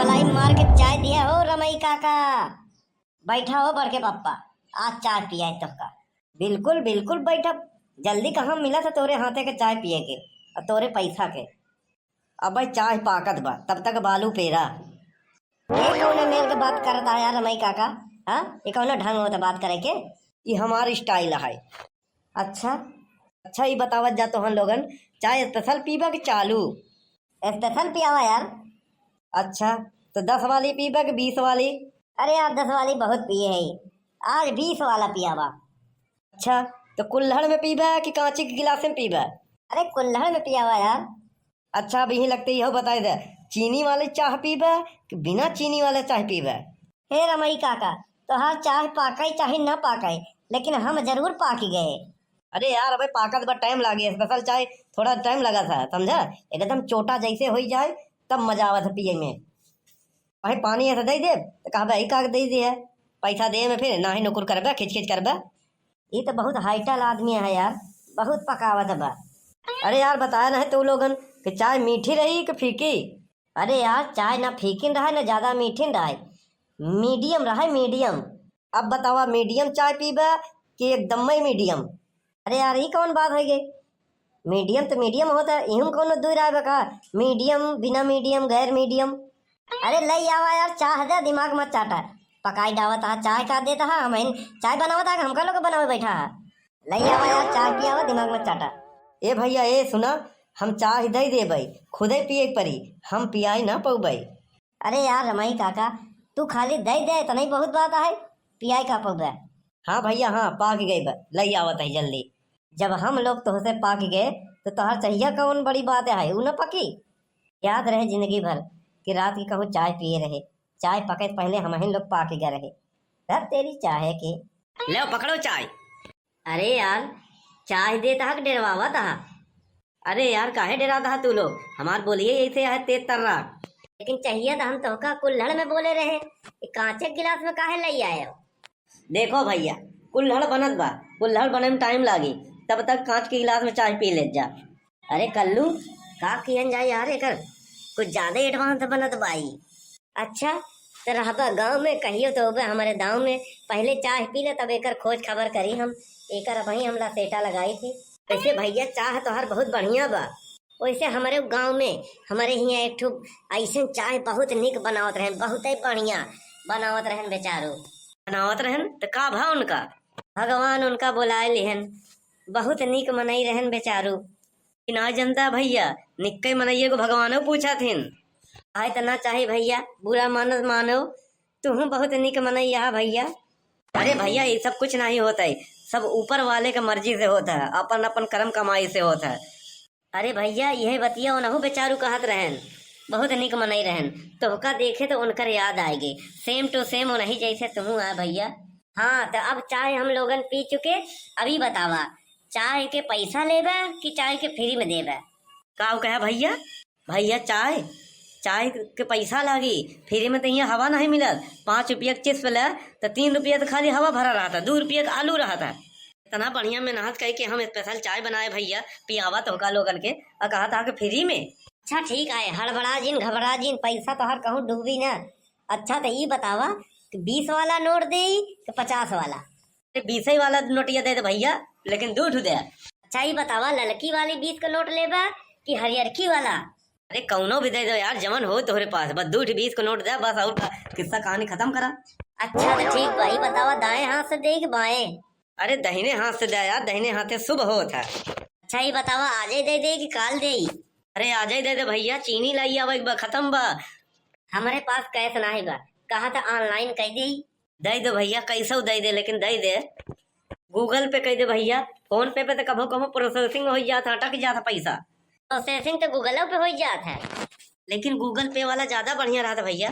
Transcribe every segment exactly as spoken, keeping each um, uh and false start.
मलाई मार के चाय दिया हो रमई काका। बैठा हो बड़के पप्पा, आज चाय पियाई तोहका। बिल्कुल, बिल्कुल बैठब। जल्दी कहाँ मिलत है तोरे हाथे के चाय पिए के और तोरे पैसा के। अबे चाय पाकत बा, तब तक बालू पेरा। ये कौन मेल के बात करत है यार रमई काका? हाँ, ये कौन ढंग होता बात करे के? ये हमार style है। अच्छा, अच्छा, ई बतावत जा तोहन लोगन, चाय special पीबा कि चालू? Special पियावा यार। अच्छा, तो दस वाली पीबा कि बीस वाली? अरे यार, दस वाली बहुत पिए है, आज बीस वाला पियावा। अच्छा, तो कुल्हड़ में पीबा कि कांचे के गिलास में पीबा? अरे कुल्हड़ में पियावा यार। अच्छा, अब यही लगते यहो बताई दे, चीनी वाली चाह पीबा कि बिना चीनी वाला चाह पीबा? हे रमई काका, तोहार चाह पाके चाहे ना पाके, लेकिन हम जरूर पाक गए। अरे यार, अबे पाकत बा, time लागे, special चाय थोड़ा time लगा था, समझा? एकदम चोटा जैसे होई जाए, तब मजा आवत है पिए में। भाई पानी ऐसा दे दे, तो कहबे, "ई का दे दे है?" पैसा दे में फिर ना ही नुकुर करबे, खिचखिच करबे। ई तो बहुत हाइटल आदमी है यार, बहुत पकावत बा। अरे यार, बताया नहीं तू लोगन कि चाय मीठी रही कि फीकी? अरे यार, चाय ना फीकिन रहे, ना ज्यादा मीठिन रहे, medium रहे, medium। अब बतावा, medium चाय पीबा कि एकदम ही medium? अरे यार, ई कौन बात है ये? Medium तो medium होता है, इहम कौनो दुई राय बा का? Medium, बिना medium, गैर medium। अरे लई आवा यार, चाह दे, दिमाग मत चाटा। पकाई डावत हा, चाय का देत हा, हम हिन चाय बनावत हा, हमका लोग बनावे बैठा हा। लई आवा यार, चाय पियावा, दिमाग मत चाटा। ए भैया, ए सुना, हम चाय दे देबै, खुदे पिए के परी, हम पियाई ना पौबै। अरे यार रमई काका, तू खाली दे दे, इतना ही बहुत बात है, पियाई का पौबै। हाँ भैया, हाँ, पाक गए बा, लई आवत है जल्दी। जब हम लोग तोहसे पाक गए, तो तोहर चाहिया कौन बड़ी बात है, ऊ न पकी? याद रहे जिंदगी भर कि रात की कहूँ चाय पिए रहे, चाय पके से पहले हमहिन लोग पाक गए रहे। धत तेरी चाहे के। ले पकड़ो चाय। अरे यार, चाय देत हा कि डेरवावत हा? अरे यार, काहे डेरात हा तू लोग? हमार बोलिए ऐसे है तेज तर्रा। लेकिन चाहिए तो हम तोहका कुल्हड़ में बोले रहे, ये कांचे के गिलास में काहे लई आए हो? देखो भैया, कुल्हड़ बनत बा, कुल्हड़ बने में time लागी, तब तक कांच के गिलास में चाय पी लेत जा। अरे कल्लू, का किहन जाए यार, एकर कुछ ज्यादा advance बनत बाई। अच्छा, त रहबा गाँव में, कहियो तो होबे हमरे दाँव में। पहिले चाह पी ले, तब एकर खोज खबर करी हम। एकर अबहीं हम लसेटा लगाई थी। वैसे भैया, चाह तोहार बहुत बढ़िया बा। वैसे हमरे गाँव में, हमरे हियाँ एक ठो अइसन चाह बहुत निक बनावत रहन, बहुते बढ़िया बनावत रहन बेचारू। बनावत रहन, त का भा उनका? भगवान उनका बोलाए लिहन, बहुत निक मनई रहन बेचारू। कि ना जनता भैया, निक्के मनइये को भगवानो पूछा थिन। आए त ना चाहे भैया, बुरा मानत मानो, तुहूँ बहुत निक मनइया हा भैया। अरे भैया, ये सब कुछ नहीं होता है, सब ऊपर वाले के मर्जी से होता है, अपन अपन कर्म कमाई से होता है। अरे भैया, यह बतिया ओनहु बेचारू कहत रहन, बहुत निक मनई रहन, तोहका देखे तो उनकर याद आएगी, same to same ओनही जैसे तुहूँ आ भैया। हाँ, त अब चाय हम लोगन पी चुके, अभी बतावा, चाय के पैसा लेबा कि चाय के free में देबा? का कहा भैया? भैया, चाय, चाय के पैसा लागी, free में तो यहाँ हवा नहीं मिलत। पाँच रुपया के चिप्स ले, तो तीन रुपया तो खाली हवा भरा रहता, दो रुपया का आलू रहता। इतना बढ़िया मेहनत कई के हम special चाय बनाए भैया, पियावा तोहका लोगन के, और कहा था कि free में। अच्छा ठीक है, हड़बड़ा जिन, घबरा जिन, पैसा तोहर कहूँ डूबी ना। अच्छा तो ई बतावा कि बीस वाला नोट देई कि पचास वाला? अरे बीसे वाला नोटिया दे दे भैया, लेकिन दू ठू दे। अच्छा ई बतावा, ललकी वाली बीस का नोट लेबा कि हरियरकी वाला? अरे कौनो भी दे दो यार, जवन हो तोहरे पास, बस दू ठू बीस का नोट दे बस, और का किस्सा कहानी खत्म करा। अच्छा तो ठीक बा, ई बतावा दाएं हाथ से दे कि बाएं? अरे दहिने हाथ से दे यार, दहिने हाथे शुभ होत है। अच्छा ई बतावा, आजे दे दे कि काल देई? अरे आजे दे दे भैया, चीनी लाई आवे बा, खत्म बा। हमरे पास cash नाही बा, कहा था online कई देई। दे दो भैया, कैसे दे दे, लेकिन दे दे। Google Pay कई दे भैया, PhonePe पे तो कभो कभो processing हो जात है, अटक जात है पैसा। Processing तो Google पे हो जात है। लेकिन Google Pay वाला ज्यादा बढ़िया रहता भैया।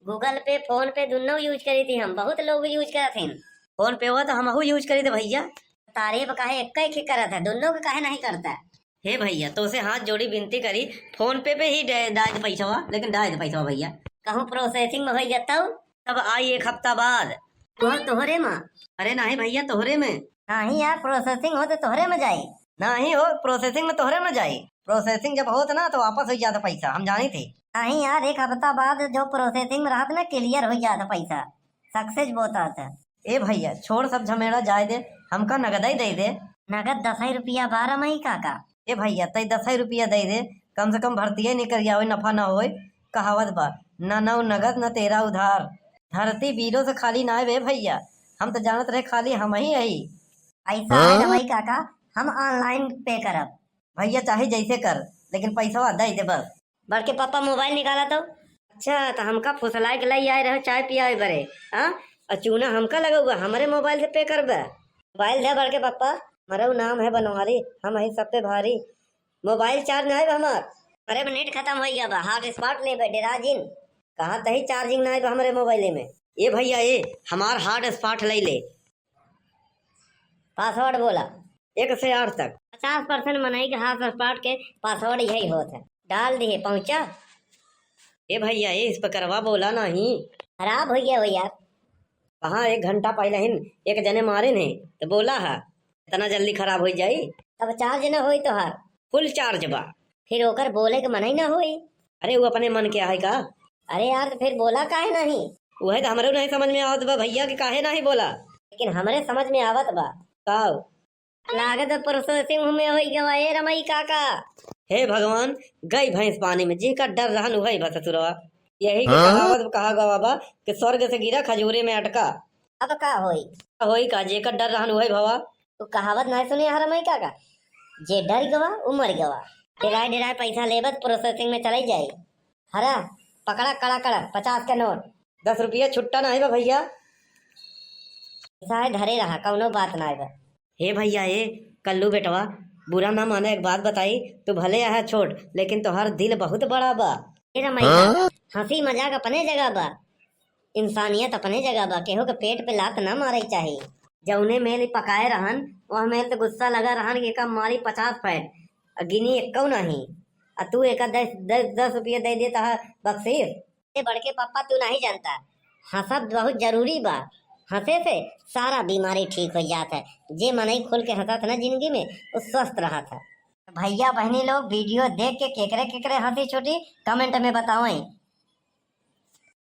Google Pay, PhonePe दोनों use करी थी हम, बहुत लोग use करत हैं। PhonePe हुआ तो हमहू use करी थे भैया। तारीफ काहे एक ही करत है, दोनों के काहे नहीं करता? हे भैया, तोसे हाथ जोड़ी विनती करी, PhonePe पे ही डाय, डाय दे पैसवा, लेकिन डाय दे पैसवा भैया। कहूँ processing में हो जाता हूँ। तब आई एक हफ्ता बाद। तोहर तोहरे में? अरे नहीं भैया, तोहरे में। नहीं यार, processing हो तो तोहरे में जाई। नहीं हो, processing में तोहरे में जाई। Processing जब होत ना तो वापस हो जाता पैसा, हम जानी थे। नहीं यार, एक हफ्ता बाद जो processing में रहत ना, clear हो जात पैसा, success बहुत आता। ए भैया, छोड़ सब झमेला, जाए दे, हमका नगदई दे दे। नगद दसई रुपया बा रमई काका। ए भैया, तई दसई रुपया दे दे, कम से कम भर्तिये निकल जावे, नफा ना होए। कहावत बा, "न नौ नगद न तेरा उधार।" धरती बीरो से खाली ना आए बे भैया, हम तो जानत रहे खाली हम ही आई। ऐसा है रमई काका, हम online pay करब। भैया चाहे जैसे कर, लेकिन पैसवा दे दे बस। बड़के पापा मोबाइल निकाला तो। अच्छा, तो हमका फुसलाए के लाई आए रहे चाय पियावे बरे, हाँ? और चूना हमका लगा हुआ, हमरे मोबाइल से पे करबे? मोबाइल दे बड़के पापा, मरऊ नाम है बनवारी, हम है सब पे भारी। मोबाइल चार्ज ना है बा हमार। अरे, नेट खत्म हो गया बा, हॉटस्पॉट लेबे, डेरा जिन। कहाँ तही चार्जिंग ना है बा हमरे मोबाइले में। ए भैया ए, हमार हॉटस्पॉट ले ले। पासवर्ड बोला। एक से आठ तक। पचास परसेंट मनई के हॉटस्पॉट के पासवर्ड यही होत है। डाल दिए, पहुंचा। ए भैया ए, स्पीकरवा बोला नहीं। खराब हो गया हो यार। कहाँ, एक घंटा पहले ही एक जने मारे ने तो बोला है, इतना जल्दी खराब हो जाई? तब चार्ज न होई तोहार। फुल चार्ज बा। फिर ओकर बोले के मन ही ना होई। अरे, वो अपने मन के आहे का? अरे यार, तो फिर बोला काहे नहीं? वह तो हमरो नहीं समझ में आवत बा भैया कि काहे नहीं बोला। लेकिन हमरे समझ में आवत बा। का? लागत है प्रोसेसिंग में होई गवा, ए रमई काका। हे भगवान, गई भैंस पानी में, जेकर डर रहन उहई बा ससुरवा। यही के हाँ? कहावत कहा गवा बा कि स्वर्ग से गिरा खजूरे में अटका। अब का होई? होई का, जेकर डर रहन उहई भवा। तू कहावत नहीं सुने हर रमई काका, जे डर गवा उ मर गवा। डेराए डेराए पैसा लेबत प्रोसेसिंग में चले जाई। हरा, पकड़ा कड़ा कड़ा पचास के नोट। दस रुपया छुट्टा ना है बा भैया। पैसा है, धरे रहा, कौनो बात ना है बा। हे भैया, ए कल्लू बेटवा, बुरा ना माने, एक बात बताई, तू भले आहा छोट, लेकिन तोहार दिल बहुत बड़ा बा। ए रमैया, हाँ? हंसी मजाक अपने जगह बा, इंसानियत अपने जगह बा, केहू के पेट पे लात ना मारे चाही। जौने मेल ई पकाए रहन, वह मेल तो गुस्सा लगा रहन कि एका मारी पचास फैट, आ गिनी एक्कौ नहीं, आ तू एका दस, दस, दस रुपये दे देता है बख्शीश। ए बड़के पापा, तू नहीं जानता, हंसब बहुत जरूरी बा। हंसे से सारा बीमारी ठीक हो जात है। जे मनई खुल के हंसत ना जिंदगी में, वो स्वस्थ रहत है। भैया बहनी लोग, वीडियो देख के केकरे केकरे हंसी छूटी, कमेंट में बतावें।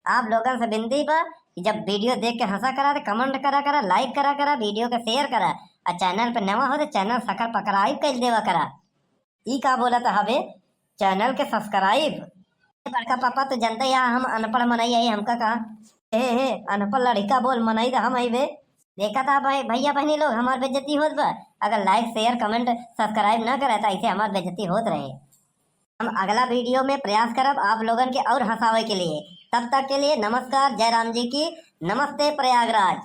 आप लोगन से विनती बा कि जब वीडियो देख के हंसा करा, तो कमेंट करा करा, लाइक करा करा, वीडियो के शेयर करा, और चैनल पे नवा हो तो चैनल सकर पकड़ाई कर देवा करा। ई का बोलत हवे, चैनल के सब्सक्राइब। बड़का पापा, तू जनते या हम अनपढ़ मनई आई, हमका कहा, हे, हे, अनपढ़ लड़का बोल, मनई तो हम आई बे। देखा था भाई, भैया बहनी लोग, हमार बेइज्जती होत बा। अगर लाइक, शेयर, कमेंट, सब्सक्राइब ना करे तो ऐसे हमार बेइज्जती होत रहे। हम अगला वीडियो में प्रयास करब आप लोगन के और हंसावे के लिए। तब तक के लिए नमस्कार, जय राम जी की, नमस्ते प्रयागराज।